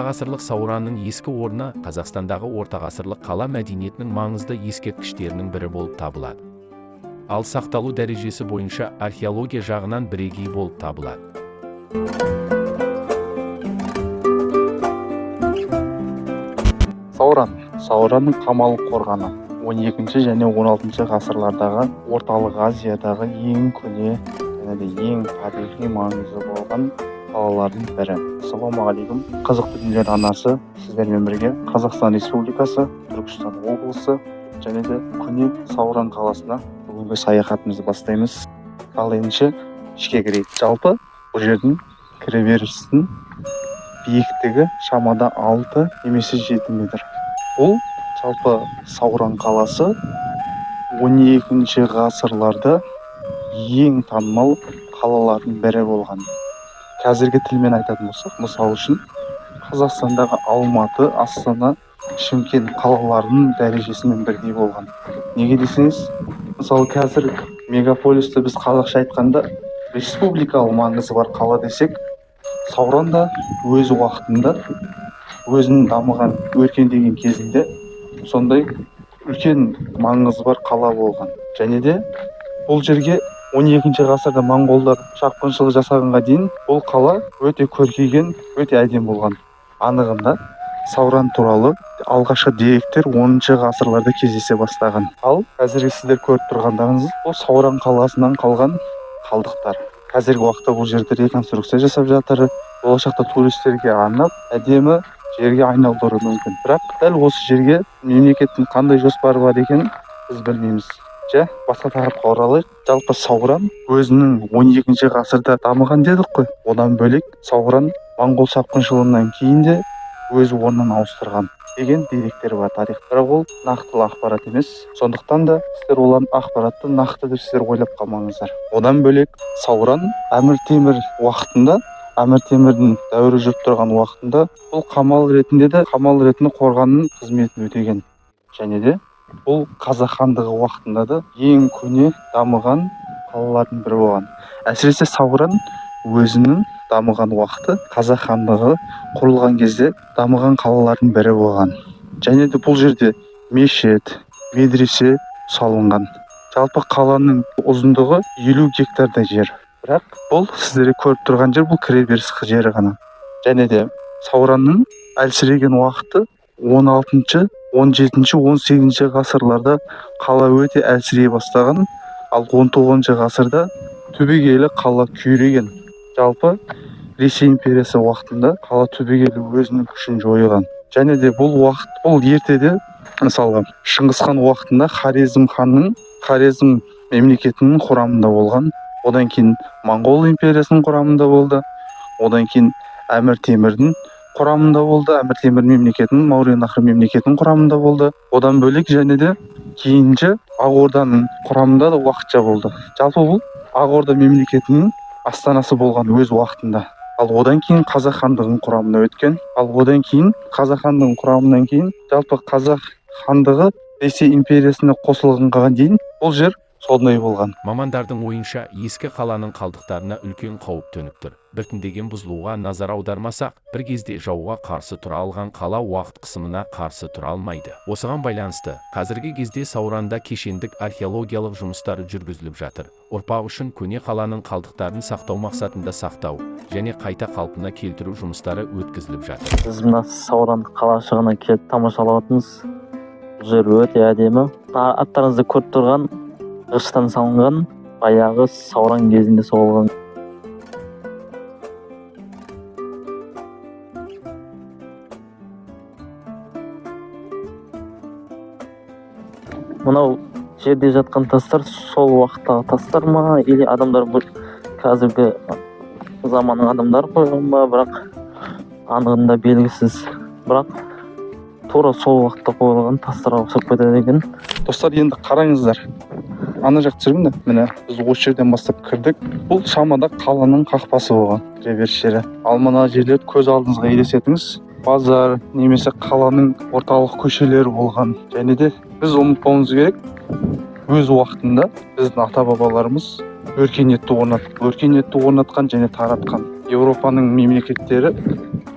Ортағасырлық Сауранның ескі орны Қазақстандағы ортағасырлық қала мәдениетінің маңызды ескерткіштерінің бірі болып табылады. Ал сақталу дәрежесі бойынша археология жағынан бірегей болып табылады. Сауран. Сауранның қамал қорғаны 12 және 16 ғасырлардағы Орталық Азиядағы ең көне және де ең тарихи маңызы болған қалалардың бірі. Ассалаумағалейкум, қызықты дүниелер арнасы сіздермен бірге Қазақстан Республикасы, Түркістан облысы және де көне Сауран қаласына бүгінгі саяхатымызды бастаймыз. Ал ендеше ішке кірейік. Жалпы бұл жердің кіреберістің биіктігі шамада 6 немесе 7 метр. Бұл жалпы Сауран қаласы 12 ғасырларда ең танымал қалалардың бірі болған. Қазіргі тілмен айтатын болсақ, мысалы үшін, Қазақстандағы Алматы, Астана, Шымкент қалаларының дәрежесімен бірдей болған. Неге десеңіз, мысалы, қазір мегаполисті біз қазақша айтқанда республикалық маңызы бар қала десек, Сауран да өз уақытында өзінің дамыған, өркендеген кезінде сондай үлкен маңызы бар қала болған. Және де бұл жерге 12 ғасырда моңғолдар шапқыншылық жасағанға дейін бұл қала өте көркейген, өте әдемі болған. Анығында, Сауран туралы алғашқы деректер 10 ғасырларда кездесе бастаған. Ал қазіргі сіздер көріп тұрғандарыңыз, бұл Сауран қаласынан қалған қалдықтар. Қазіргі уақытта бұл жерде реконструкция жасап жатыр. Болашақта туристерге арнап әдемі жерге айналдыруы мүмкін. Бірақ дәл осы жерге мемлекеттің қандай жоспары бар екенін біз білмейміз. Жә, басқа тақырыпқа оралайық. Жалпы Сауран өзінің 12 ғасырда дамыған дедік қой. Одан бөлек, Сауран моңғол шапқыншылығынан кейін де өз орнын ауыстырған деген деректер бар тарих. Бірақ ол нақтылы ақпарат емес, сондықтан да сіздер олардың ақпаратты нақты деп сіздер ойлап қалмаңыздар. Одан бөлек, Сауран Әмір Темір уақытында, Әмір Темірдің дәуірі жүріп тұрған уақытында бұл қамал ретінде қорғанның қызметін өтеген. Және де бұл Қазақ хандығы уақытында да ең көне дамыған қалалардың бірі болған. Әсіресе Сауран өзінің дамыған уақыты Қазақ хандығы құрылған кезде дамыған қалалардың бірі болған. Және де бұл жерде мешіт, медресе салынған. Жалпы қаланың ұзындығы 50 гектардай жер. Бірақ бұл сіздер көріп тұрған жер, бұл кіреберіс жері ғана. Және де Сауранның әлсіреген уақыты 16, 17, 18 ғасырларда қала өте әлсірей бастаған. Ал 19 ғасырда түбегейлі қала күйреген. Жалпы Ресей империясы уақытында қала түбегейлі өзінің күшін жойған. Және де бұл уақыт, бұл ертеде, мысалға, Шыңғыс хан уақытында Хорезм ханның, Хорезм мемлекетінің құрамында болған. Одан кейін Моңғол империясының құрамында болды. Одан кейін Әмір Темірдің құрамында болды, Әмір Темір мемлекетінің, Мауреннахр мемлекетінің құрамында болды. Одан бөлек, және де кейінше Ақ Орданың құрамында да уақытша болды. Жалпы бұл Ақ Орда мемлекетінің астанасы болған өз уақытында. Ал одан кейін Қазақ хандығының құрамына өткен. Ал одан кейін, Қазақ хандығының құрамынан кейін, жалпы Қазақ хандығы Ресей империясына қосылғанға дейін бұл жер сондай болған. Мамандардың ойынша, ескі қаланың қалдықтарына үлкен қауіп төніп тұр. Біртіндеген бұзылуға назар аудармасақ, бір кезде жауға қарсы тұра алған қала уақыт қысымына қарсы тұра алмайды. Осыған байланысты қазіргі кезде Сауранда кешендік археологиялық жұмыстар жүргізіліп жатыр. Ұрпақ үшін көне қаланың қалдықтарын сақтау мақсатында сақтау және қайта қалпына келтіру жұмыстары өткізіліп жатыр. Біз мына Сауран қалашығына келіп тамашалап жатырмыз. Бұл жер өте әдемі. Мына аттарыңызда көріп тұрған ағаштан салынған, баяғы Сауран кезінде соғылған. Мынау жерде жатқан тастар сол уақыттағы тастар ма или адамдар, бұл қазіргі заманның адамдары қойған ба, бірақ анығында белгісіз. Бірақ тура сол уақытта қойылған тастарға ұқсап кетеді екен. Достар, енді қараңыздар, ана жақ түсірейін да. Міне, біз осы жерден бастап кірдік. Бұл шамада қаланың қақпасы болған, кіреберіс жері. Ал мына жерлерді көз алдыңызға елестетіңіз: базар немесе қаланың орталық көшелері болған. Және де біз ұмытпауымыз керек, өз уақытында біздің ата бабаларымыз өркениетті орнатқан және таратқан. Еуропаның мемлекеттері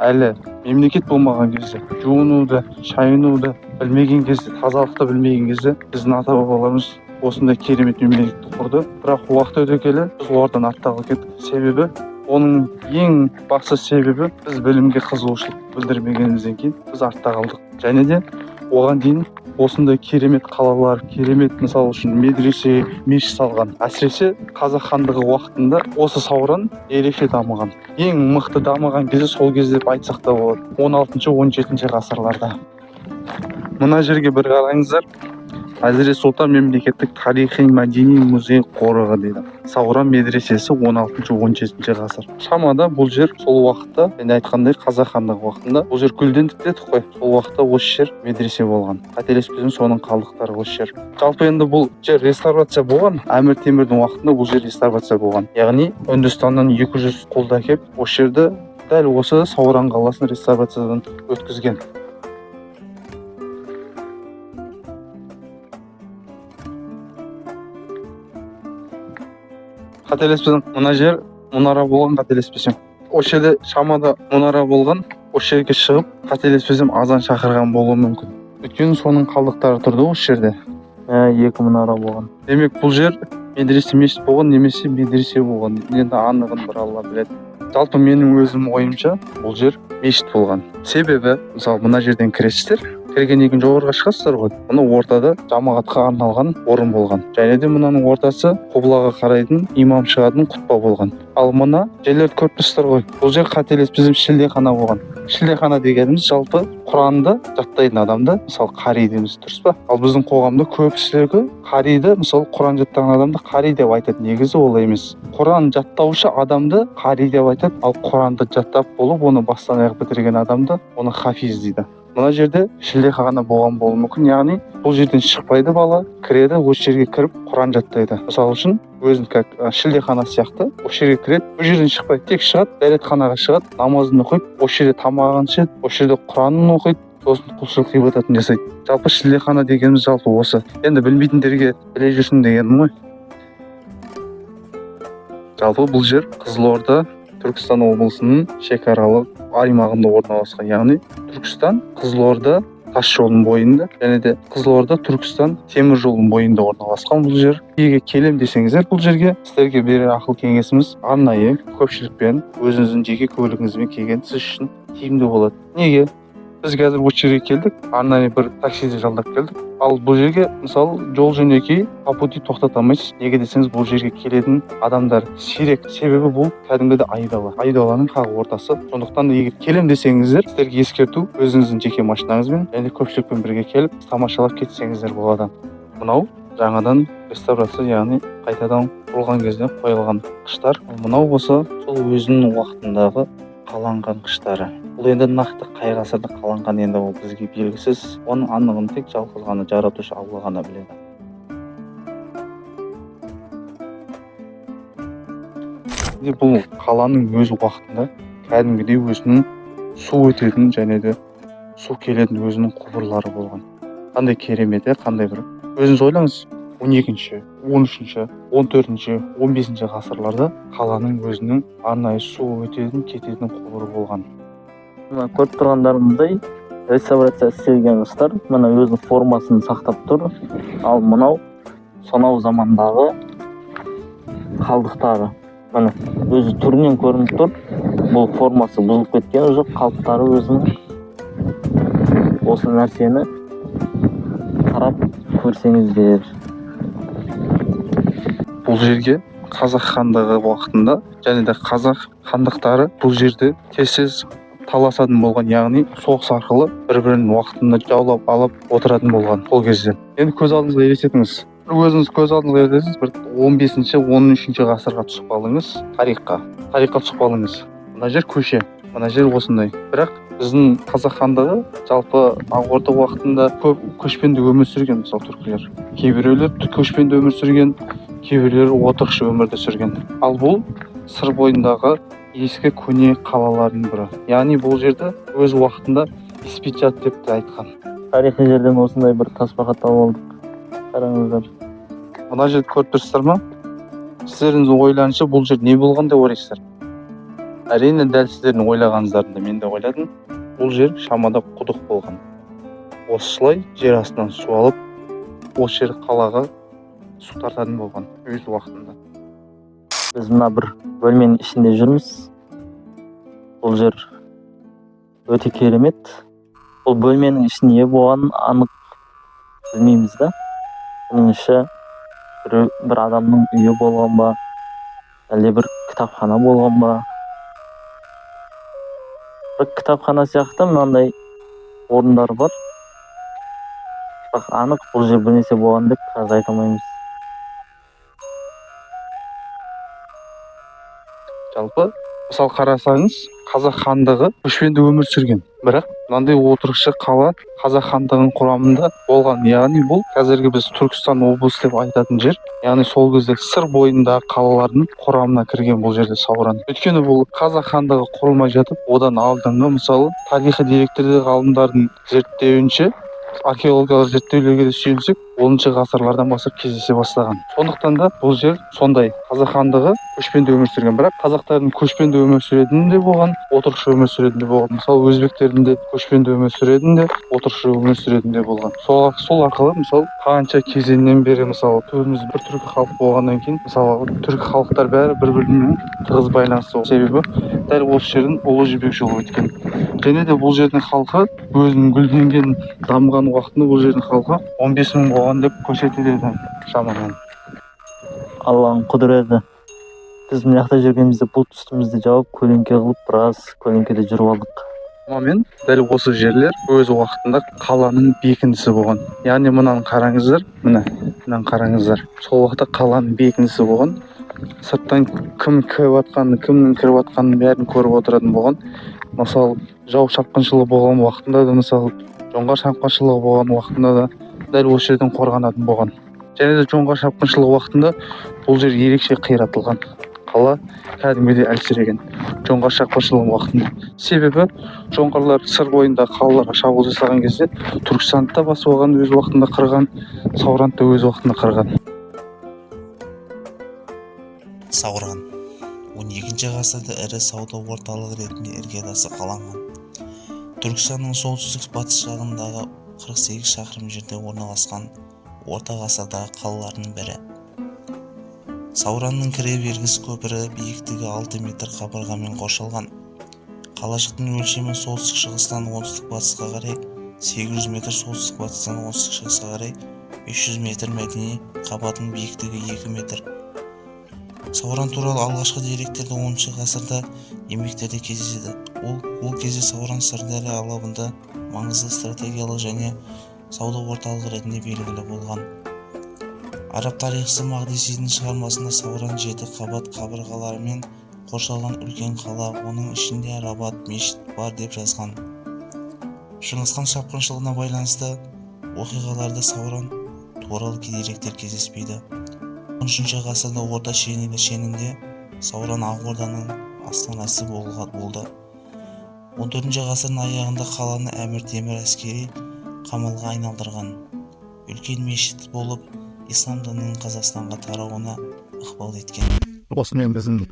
әлі Мемлекет болмаған кезде, жуынуды, шайынуды білмеген кезде, тазалықты білмеген кезде біздің ата бабаларымыз осындай керемет мемлекетті құрды. Бірақ уақыт өте келе біз олардан артта қалып кеттік. Себебі оның ең басты себебі біз білімге қызығушылық білдірмегенімізден кейін біз артта қалдық. Және де оған дейін осындай керемет қалалар, керемет мысалы үшін медресе, мешіт салған. Әсіресе Қазақ хандығы уақытында осы Сауран ерекше дамыған. Ең мықты дамыған кезі сол кез деп айтсақ та болады. 16-17 ғасырларда. Мына жерге бір қараңыздар. Әзірет Сұлтан мемлекеттік тарихи мәдени музей қорығы дейді. Сауран медресесі 16-17 ғасыр. Шамада бұл жер сол уақытта, мен айтқандай Қазақ хандығы уақытында бұл жер гүлдендік дедік қой. Сол уақытта осы жер медресе болған. Қателеспесем соның қалдықтары осы жер. Жалпы енді бұл жер реставрация болған. Әмір Темірдің уақытында бұл жер реставрация болған. Яғни Үндістаннан 200 құлды әкеп, осы жерді дәл осы Сауран қаласын реставрациядан өткізген. Қателеспесем мына жер мұнара болған, қателеспесем. Осы жерде шамада мұнара болған, осы жерге шығып, қателеспесем азан шақырған болуы мүмкін. Өйткені соның қалдықтары тұрды осы жерде. Екі мұнара болған. Демек бұл жер медресе мешіт болған немесе медресе болған. Енді анығын бір Алла біледі. Жалпы менің өзім ойымша бұл жер мешіт болған. Себебі мысалы мына жерден кіресіздер, кіргеннен кейін жоғарыға шығасыздар ғой. Мына ортада жамағатқа арналған орын болған. Және де мынаның ортасы құблаға қарайтын имам шығатын құтпа болған. Ал мына жерлерді көріп тұрсыздар ғой. Бұл жер қателеспесем шілдехана болған. Шілдехана дегеніміз жалпы Құранды жаттайтын адамды, мысалы қари дейміз, дұрыс па? Ал біздің қоғамда көпшілігі қариді, мысалы Құран жаттаған адамды қари деп айтады. Негізі олай емес. Құран жаттаушы адамды қари деп айтады, ал Құранды жаттап болып оны бастан аяқ бітірген адамды оны хафиз дейді. Мына жерде шілдехана болған болуы мүмкін, яғни бұл жерден шықпайды бала, кіреді, осы жерге кіріп Құран жаттайды. Мысалы үшін өзін как шілдехана сияқты осы жерге кіреді, бұл жерден шықпайды, тек шығады, дәретханаға шығады, намазын оқиды, осы жерде тамағын ішеді, осы жерде Құранын оқиды, сосын құлшылық ғибадатын жасайды. Жалпы шілдехана дегеніміз жалпы осы. Енді білмейтіндерге біле жүрсін дегенім ғой. Жалпы бұл жер Қызылорда Түркістан облысының шекаралық аймағында орналасқан, яғни Түркістан Қызылорда тас жолының бойында және де Қызылорда Түркістан темір жолының бойында орналасқан бұл жер. Егер келем десеңіздер бұл жерге, сіздерге берер ақыл кеңесіміз арнайы көпшілікпен өзіңіздің жеке көлігіңізбен келген сіз үшін тиімді болады. Неге? Біз қазір осы жерге келдік, арнайы бір таксиде жалдап келдік. Ал бұл жерге мысалы жол жөнекей по пути тоқтата алмайсыз. Неге десеңіз бұл жерге келетін адамдар сирек. Себебі бұл кәдімгідей айдала. Айдаланың қақ ортасы. Сондықтан да егер келем десеңіздер, сіздерге ескерту, өзіңіздің жеке машинаңызбен және көпшілікпен бірге келіп тамашалап кетсеңіздер болады. Мынау жаңадан реставрация, яғни қайтадан құрылған кезде қойылған қыштар. Мынау болса сол өзінің уақытындағы қаланған қыштары. Бұл енді нақты қай ғасырда қаланған енді ол бізге белгісіз. Оның анығын тек жалғыз ғана жаратушы Алла ғана біледі. Бұл қаланың өз уақытында кәдімгідей өзінің су өтетін және де су келетін өзінің құбырлары болған. Қандай керемет, қандай бір. Өзіңіз ойлаңыз, 12-ші, 13-ші, 14-ші, 15-ші ғасырларда қаланың өзінің арнайы су өтетін, кететін құбыры болған. Мына көріп тұрғандарыңыздай реставрация істелген қыштар мына өзінің формасын сақтап тұр. Ал мынау сонау замандағы қалдықтары. Міне өзі түрінен көрініп тұр. Бұл формасы бұзылып кеткен жоқ, қалыптары өзінің. Осы нәрсені қарап көрсеңіздер. Бұл жерге Қазақ хандығы уақытында және де қазақ хандықтары бұл жерде тез-тез таласатын болған, яғни соғыс арқылы бір-бірін уақытында жаулап алып отыратын болған сол кезде. Енді көз алдыңызға елестетіңіз. Өзіңіз көз алдыңызға елестетіңіз, бір 15-ші, 13-ші ғасырға түсіп қалдыңыз, тарихқа. Тарихқа түсіп қалдыңыз. Мына жер көше, мына жер осындай. Бірақ біздің қазақ хандығы жалпы Ақ Орда уақытында көп көшпенді өмір сүрген, мысалы түркілер. Кейбіреулер көшпенді өмір сүрген, кейбіреулер отырықшы өмірді сүрген. Ал бұл Сыр бойындағы ескі көне қалалардың бірі. Яғни бұл жерді өз уақытында Испичат деп те айтқан. Тарихи жерден осындай бір тасбақа тауып алдық. Қараңыздар. Мына жерді көріп тұрсыздар ма? Сіздердің ойларыңызша бұл жер не болған деп ойлайсыздар? Әрине дәл сіздердің ойлағаныңыздарды мен де ойладым. Бұл жер шамада құдық болған. Осылай жер астынан су алып, осы жер қалаға су тартатын болған өз уақытында. Біз мына бір бөлменің ішінде жүрміз. Бұл жер өте керемет. Бұл бөлменің іші не болғанын анық білмейміз да. Бұның іші бір адамның үйі болған ба, әлде бір кітапхана болған ба? Бір кітапхана сияқты мынандай орындар бар, бірақ анық бұл жер бір нәрсе болған деп қазір айта алмаймыз. Жалпы, мысалы, қарасаңыз, Қазақ хандығы көшпенді өмір сүрген, бірақ мынандай отырықшы қала Қазақ хандығының құрамында болған. Яғни бұл қазіргі біз Түркістан облысы деп айтатын жер, яғни сол кезде Сыр бойындағы қалалардың құрамына кірген бұл жерде Сауран. Өйткені бұл Қазақ хандығы құрылмай жатып, одан алдыңғы, мысалы, тарихи деректерде, ғалымдардың зерттеуінше, археологиялық зерттеулерге де сүйенсек, 10-ғасырлардан бастап кездесе бастаған. Сондықтан да бұл жер сондай. Қазақ хандығы көшпенді өмір сүрген, бірақ қазақтардың көшпенді өмір сүретіні де болған, отырықшы өмір сүретіні де болған. Мысалы, өзбектердің де көшпенді өмір сүретіні де, отырықшы өмір сүретіні де болған. Сол арқылы, мысалы, қанша кезеңнен бері, мысалы, көбіміз бір түркі халық болғаннан кейін, мысалы, түркі халықтар бәрі бір бірімен тығыз байланысты. Себебі дәл осы жерден Ұлы Жібек жолы өткен. Және де бұл жердің халқы өзінің гүлденген, дамыған уақытында бұл жердің халқы 15 мың болған деп көрсетіледі шамамен. Алланың құдіреті! Біз мына жақта жүргенімізде бұлт үстімізді жауып, көлеңке қылып, біраз көлеңкеде жүріп алдық. Шамамен дәл осы жерлер өз уақытында қаланың бекінісі болған. Яғни мынаны қараңыздар, міне, мынаны қараңыздар, сол уақытта қаланың бекінісі болған. Сырттан кім кіріп жатқанын, кімнің кіріп жатқанын бәрін көріп отыратын болған. Мысалы, жау шапқыншылығы болған уақытында да, мысалы, жоңғар шапқыншылығы болған уақытында да дәл осы жерден қорғанатын болған. Және де жоңғар шапқыншылығы уақытында бұл жер ерекше қиратылған. Қала кәдімгідей әлсіреген жоңғар шапқыншылығы уақытында. Себебі жоңғарлар Сыр бойындағы қалаларға шабуыл жасаған кезде Түркістанды да басып алған, өз уақытында қырған, Сауранды да өз уақытында қырған. Сауран 12 ғасырда ірі сауда орталығы ретінде іргетасы қаланған. Түркістанның солтүстік батыс жағындағы 48 шақырым жерде орналасқан орта ғасырдағы қалалардың бірі. Сауранның кіре беріс көпірі биіктігі 6 метр қабырғамен қоршалған. Қалашықтың өлшемі солтүстік шығыстан оңтүстік батысқа қарай 800 метр, солтүстік батыстан оңтүстік шығысқа қарай 500 метр, мәдени қабатының биіктігі 2 метр. Сауран туралы алғашқы деректерді 10 ғасырда еңбектерде кездеседі. Ол кезде Сауран Сырдария алабында маңызды стратегиялық және сауда орталығы ретінде белгілі болған. Араб тарихшысы Мақдисидің шығармасында Сауран жеті қабат қабырғаларымен қоршалған үлкен қала, оның ішінде Рабат мешіт бар деп жазған. Шыңғысхан шапқыншылығына байланысты оқиғаларда Сауран туралы деректер кездеспейді. 13 ғасырда орта шенінде Сауран Ақ Орданың астанасы болды. 14 ғасырдың аяғында қаланы Әмір Темір әскери қамалға айналдырған. Үлкен мешіт болып, ислам дінінің Қазақстанға тарауына ықпал еткен. Осымен біздің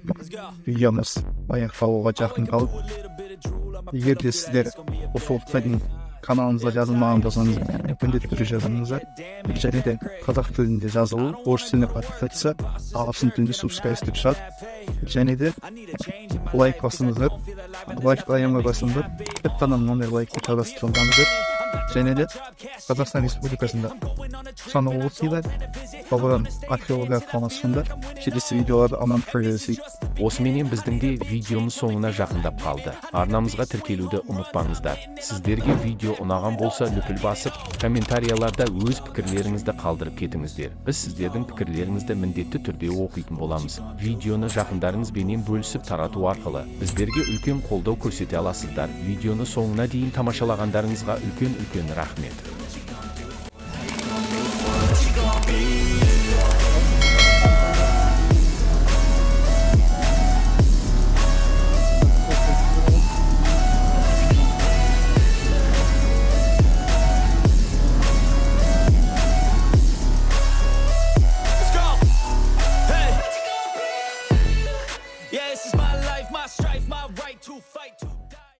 видеомыз аяқталуға жақын қалды. Егер де сіздер осы уақытқа дейін каналымызға жазылмаған болсаңыз, міндетті түрде жазылыңыздар. Және де қазақ тілінде жазылу, орыс тілінде подписаться, ағылшын тілінде subscribe деп шығады. Және де лайк басыңыздар, лайк аямай басыңыздар, тек қана мынандай лайкты табастырыңыздар. Және де Қазақстан Республикасында Түркістан облысында Павлодар археологиялық қаласында келесі видеоларды аман көресіз. Осыменен біздің де видеомыз соңына жақындап қалды. Арнамызға тіркелуді ұмытпаңыздар. Сіздерге видео ұнаған болса, лүпіл басып, комментарияларда өз пікірлеріңізді қалдырып кетіңіздер. Біз сіздердің пікірлеріңізді міндетті түрде оқитын боламыз. Видеоны жақындарыңызбенен бөлісіп тарату арқылы біздерге үлкен қолдау көрсете аласыздар. Видеоны соңына дейін тамашалағандарыңызға үлкен-үлкен рахмет.